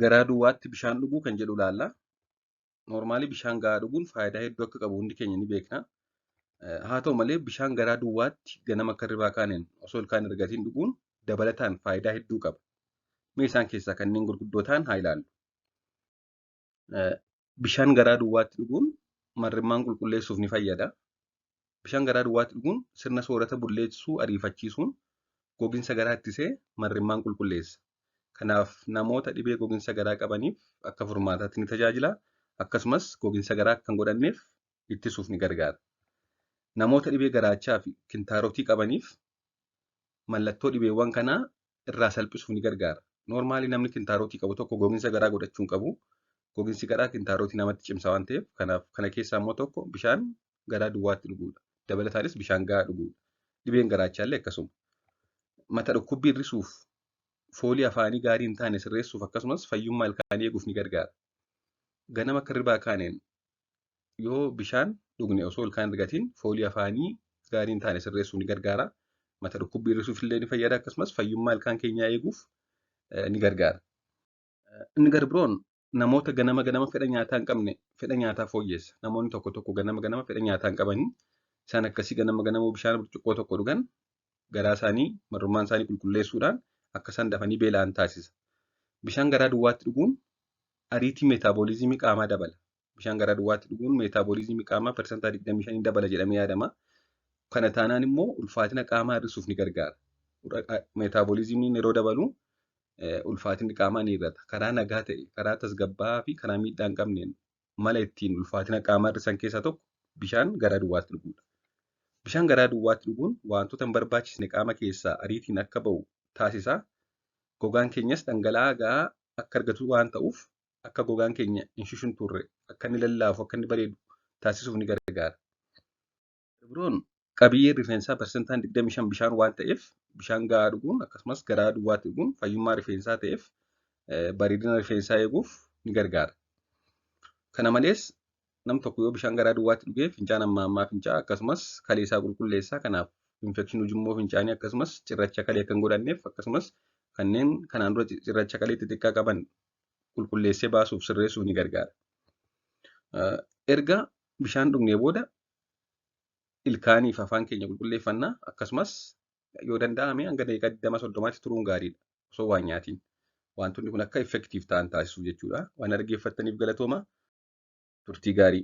Garaa duwwaatti bishaan dhuguu kan jedhu ilaalla. Normally bishaan gahaa dhuguun faayidaa hedduu akka qabu hundi keenya ni beekna. Haa ta'u malee, bishaan garaa duwwaatti ganama akka hirribaa kaaneen osoo ilkaan hin rigatiin dhuguun dabalataan faayidaa hedduu qaba. Mee isaan keessaa kanneen gurguddoo ta'an haa ilaallu. Bishaan garaa duwwaatti dhuguun marrimmaan qulqulleessuuf ni fayyada. Bishaan garaa duwwaatti dhuguun sirna soorata bulleessuu ariifachiisuun gogiinsa garaa ittisee marrimmaan qulqulleessa. Kanaaf namoota dhibee gogiinsa garaa qabaniif akka furmaataatti ni tajaajila. Akkasumas gogiinsa garaa akka hin godhanneef ittisuuf ni gargaara. Namoota dhibee garaachaa fi kintaarotii qabaniif mallattoo dhibeewwan kanaa irraa salphisuuf ni gargaara. Normally namni kintaarotii qabu tokko gogiinsa garaa godhachuu hin qabu. Gogiinsi garaa kintaarotii namatti cimsa waan ta'eef, kanaaf kana keessaa immoo tokko bishaan garaa duwwaatti dhuguudha. Dabalataanis bishaan gahaa dhuguudha. Dhibeen garaachaa illee akkasuma. Mata dhukkubbii hir'isuuf, foolii afaanii gaarii hin taane sirreessuuf, akkasumas fayyummaa ilkaanii eeguuf ni gargaara. Ganama akka hirribaa kaaneen yoo bishaan dhugne osoo ilkaan hin rigatiin, foolii afaanii gaarii hin taane sirreessuuf ni gargaara. Mata dhukkubbii hir'isuuf illee ni fayyada, akkasumas fayyummaa ilkaan keenyaa eeguuf ni gargaara. Inni gara biroon namoota ganama ganama fedha nyaataa hin qabne fedha nyaataa fooyyessa. Namoonni tokko tokko ganama ganama fedha nyaataa hin qabanii, isaan akkasii ganama ganama bishaan burcuqqoo tokko dhugan garaa isaanii, marrummaan isaanii qulqulleessuudhaan akka isaan dafanii beela'an taasisa. Bishaan garaa duwwaatti dhuguun ariitii meetaabooliizimii qaamaa dabala. Bishaan garaa duwwaatti dhuguun meetaabooliizimii qaamaa 25% dabala jedhamee yaadama. Kana taanaan immoo ulfaatina qaamaa hir'isuuf ni gargaara. Meetaabooliizimiin yeroo dabalu ulfaatinni qaamaa ni hir'ata. Karaa nagaa ta'e, karaa tasgabbaa'aa fi karaa miidhaa hin qabneen mala ittiin ulfaatina qaamaa hir'isan keessaa tokko bishaan garaa duwwaatti dhuguudha. Bishaan garaa duwwaatti dhuguun wantoota hin barbaachisne qaama keessaa ariitiin akka ba'u taasisa. Gogaan keenyas dhangala'aa gahaa akka argatu waan ta'uuf, akka gogaan keenya hin shushunturre, akka inni lallaafu, akka inni bareedu taasisuuf ni gargaara. Biroon qabiyyeen rifeensaa 25% bishaan waan ta'eef, bishaan gahaa dhuguun akkasumas garaa duwwaatti dhuguun fayyummaa rifeensaa ta'eef bareedina rifeensaa eeguuf ni gargaara. Kana malees nam tokko yoo bishaan garaa duwwaatti dhugee fincaan hamma ammaa fincaa, akkasumas kalee isaa qulqulleessaa. Kanaaf infekshinii ujummoo fincaanii akkasumas cirracha kalee akka hin godhanneef, akkasumas kanneen kanaan dura cirracha kalee xixiqqaa qaban qulqulleessee baasuuf, sirreessuuf ni gargaara. Erga bishaan dhugnee booda ilkaanii fi afaan keenya qulqulleeffannaa, akkasumas yoo danda'ame hanga daqiiqaa 20 30tti turuun gaariidha osoo waan nyaatiin. Wantoonni kun akka effective ta'an taasisuu jechuudha. Waan dhaggeeffattaniif galatooma. Turtii gaarii.